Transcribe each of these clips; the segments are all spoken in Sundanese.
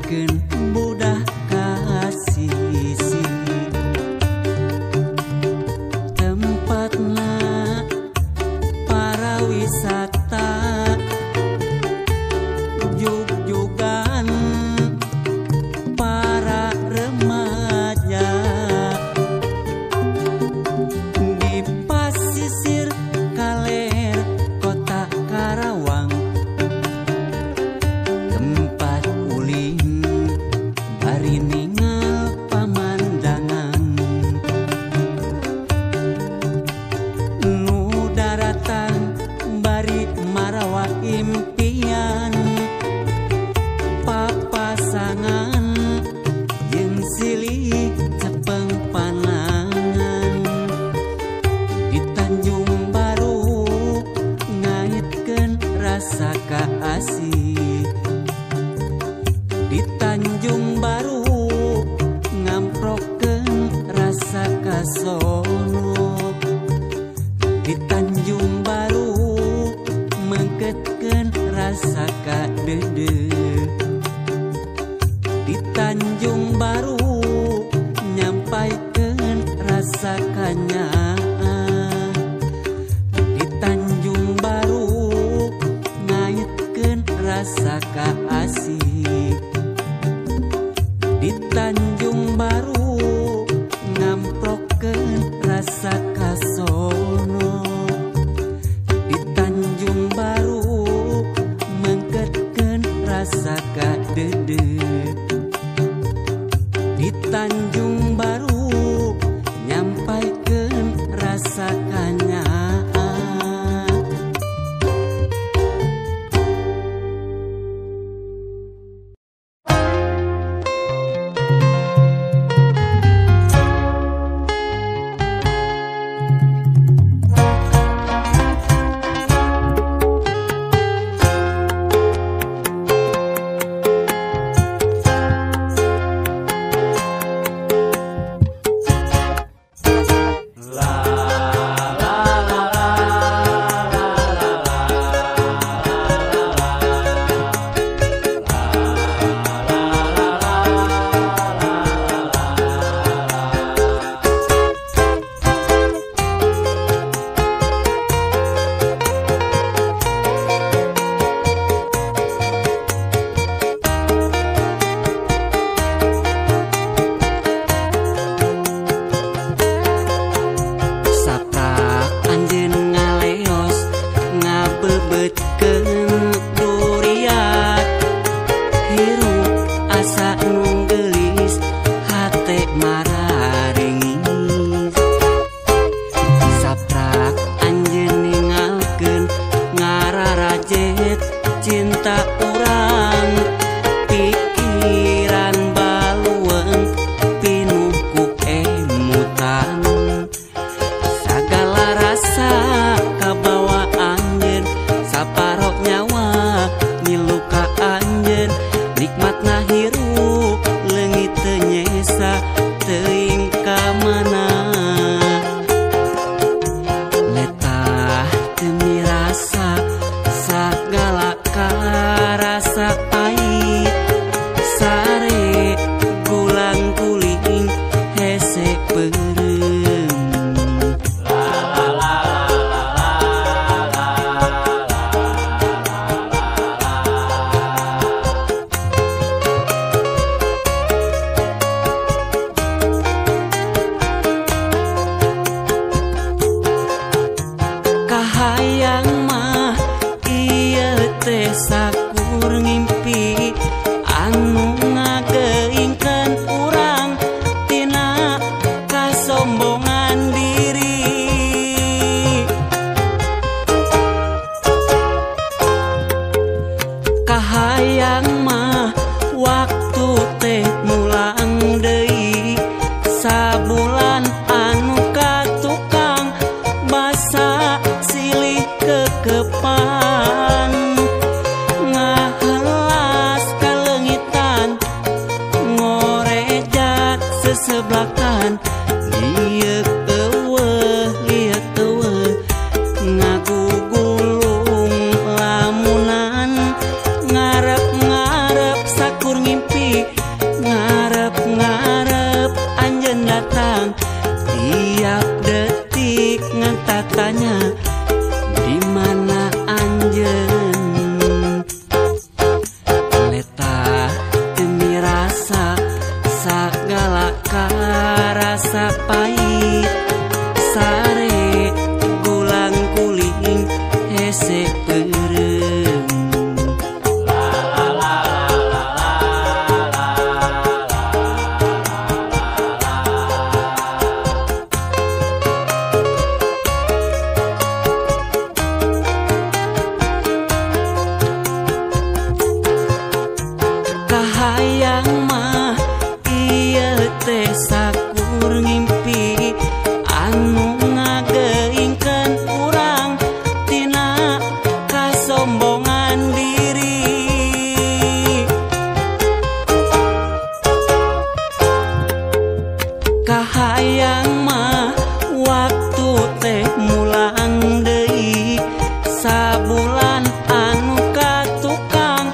ngaitkeun budah ka sisi tempatna para wisata jug-jugan para remaja di pasisir kaler kota Karawang tempat ulin bari ningal pamandangan nu daratan bari marawa impian papasangan jeung silih cepeng panangan di Tanjung Baru ngaitkeun rasa kaasih di Tanjung Baru ngamprokeun rasa kasono di Tanjung Baru mengketkeun rasa kadeudeut di Tanjung Baru nyampaikeun rasa kanyaah di Tanjung Baru ngaitkeun rasa kaasih di Tanjung Baru ngamprokeun rasa kasono di Tanjung Baru mengketkeun rasa kadeudeuh di Tanjung Baru nyampaikeun rasa kanyaah. Ngagugulung lamunan ngarep-ngarep sakur ngimpi. rasa pahit sare gulang kuling hese peureum. Kahayang mah ieu teh sakur ngimpi anu ngageingkeun urang tina kasombongan diri. Kahayang mah waktu teh mulang deui sabulan anu ka tukang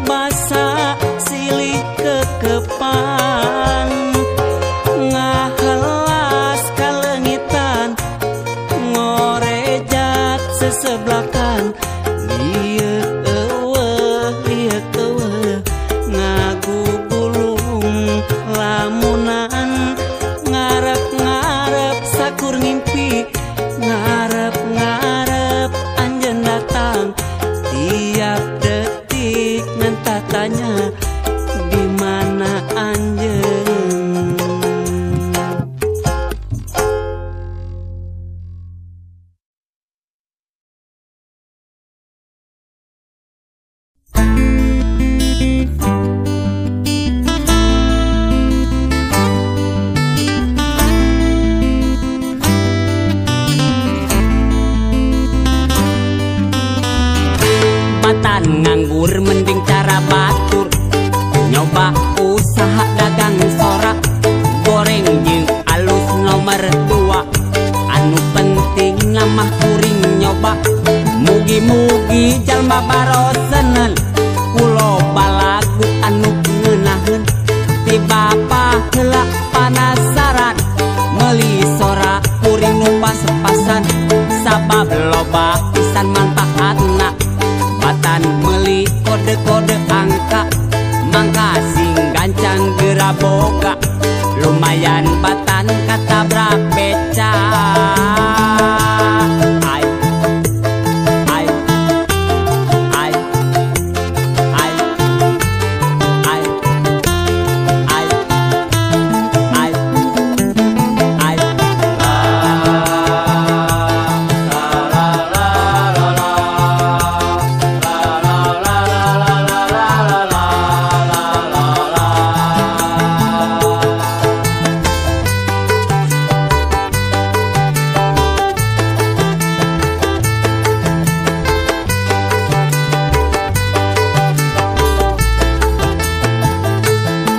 basa silih kekepan ngahelas kalengitan ngorejat seseblakan lieu eueuh ngagugulung lamunan ngarep-ngarep sakur ngimpi ngarep-ngarep anjeun datang tiap detik ngentah tanya di mana anjeun. Batan nganggur mending cara batur nyoba usaha dagang sorak goreng jeung alus nomor 2 anu penting namah kuring nyoba mugi-mugi jalma barosenen kulo balagu anu ngeunaheun ti bapa heula panasaran meuli sorak kuring nu pas-pasan sabab loba pisan manfaatna batan meuli kode-kode angka mangka sing gancang geura boga lumayan batan katabrak beca. Ai ai ai ai ai ai ai ai.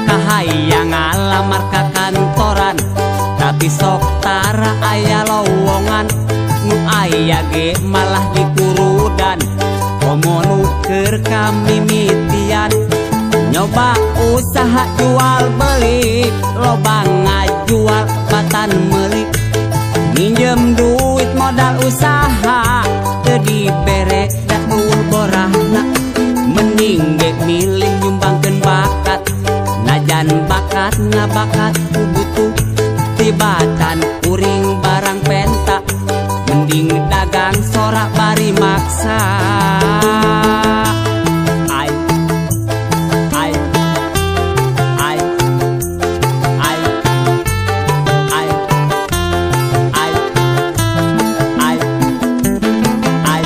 Kahayang ngalamar ka kantoran tapi sok tara aya lowongan nu aya ge malah dikurudan komo nu keur kamimitian nyoba usaha jual beli loba ngajual batan meuli minjem duit modal usaha teu dibere da eueuh borahna mending ge milih nyumbangkeun bakat najan bakat ngabakat ku butuh tibatan kuring barang penta mending dagang sorak bari maksa. Ai ai ai ai ai ai ai ai.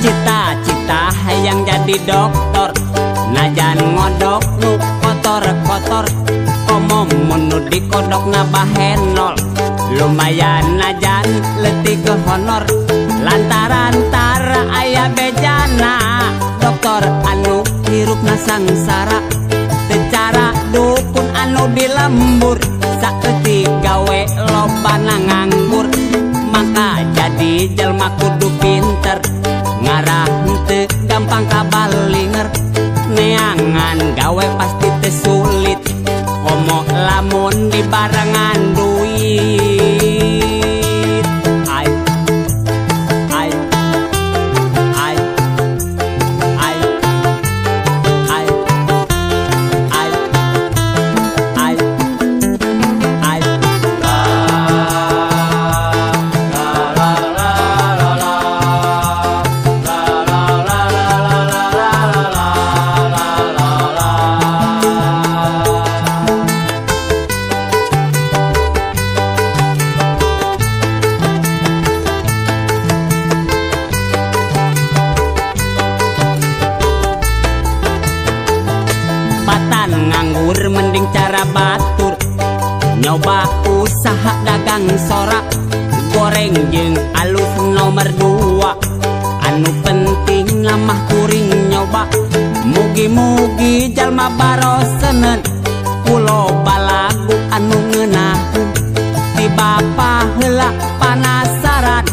Cita-cita hayang jadi dokter najan ngodok nu kotor-kotor komo mun nu dikodok ngabahenol lumayan najan leutik honor lantaran tara aya bejana dokter anu hirupna sangsara teu cara dukun anu di lembur saeutik gawe loba nganggur maka jadi Jadi jelma kudu pinter, ngarah henteu gampang kabalinger. Neangan gawe pasti teu sulit, komo lamun dibarengan duit. Ai ai ai ai ai ai ai ai. Nganggur mending cara batur, nyoba usaha dagang sorak, goreng jeung alus nomor 2. Anu penting lamah kuring nyoba, mugi-mugi jalma barosenen, kulo balagu anu ngeunaheun. Ti bapa heula panasaran,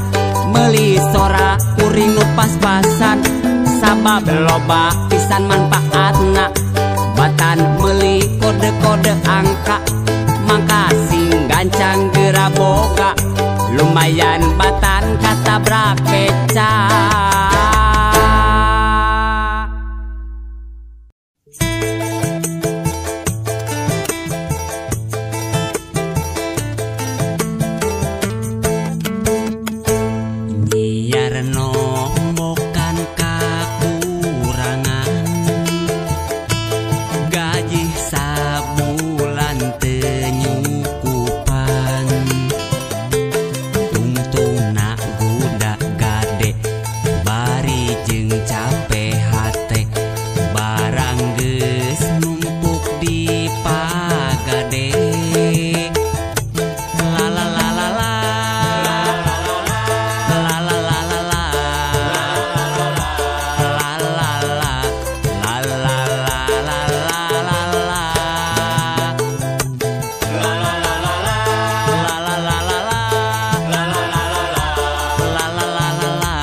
meuli sora kuring nu pas-pasan, sabab loba pisan manfaatna. Batan meuli kode-kode angka, mangka sing gancang geura boga, lumayan batan katabrak beca. Nyiar nombokan kakurangan, gaji sabulan teu nyukupan, tungtungna guda gade bari jeung cape hate, barang geus numpuk di pagade. La la la la la, la la la la la, la la la la la la la la la. La la la la la, la la la la la.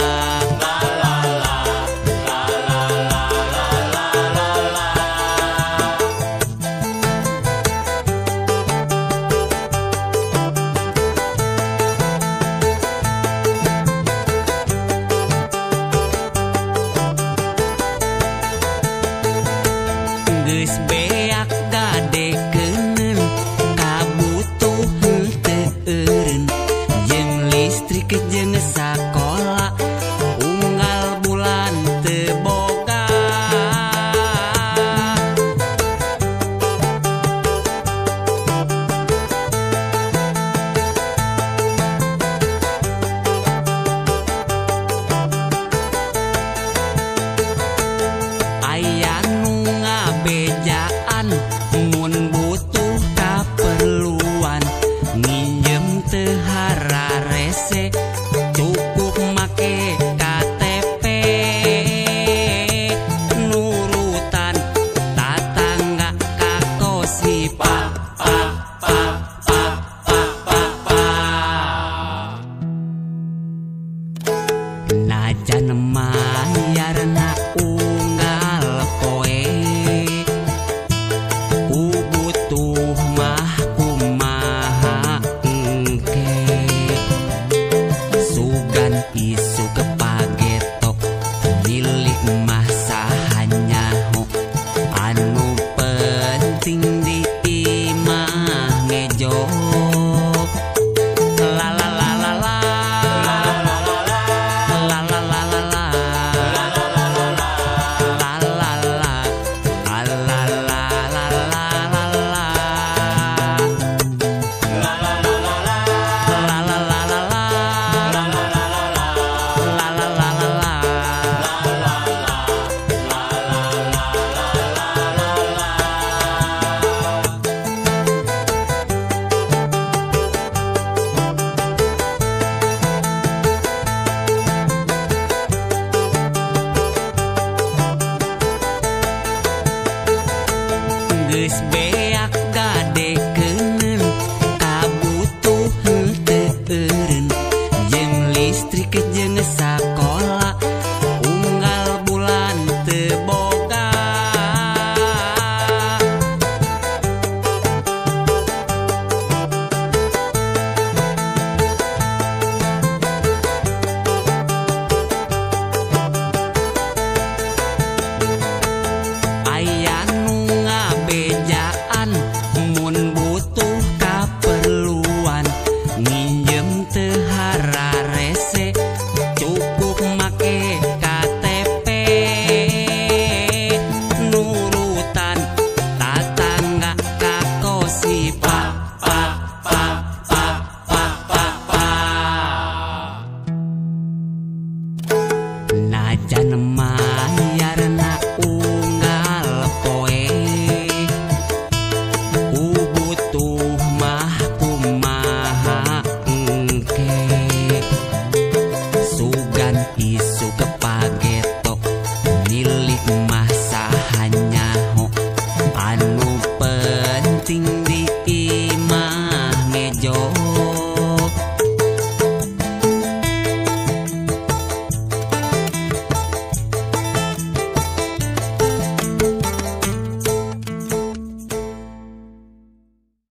Geus beak gadekeuneun, kabutuh henteu eureun, jeung listrik jeung sakola, unggal bulan teu boga. Aya nu ngabejaan mun butuh kaperluan, nginjem teu hararese, cukup make KTP. Nurutan tatangga kakosi pa pa pa pa pa pa pa. Najan mah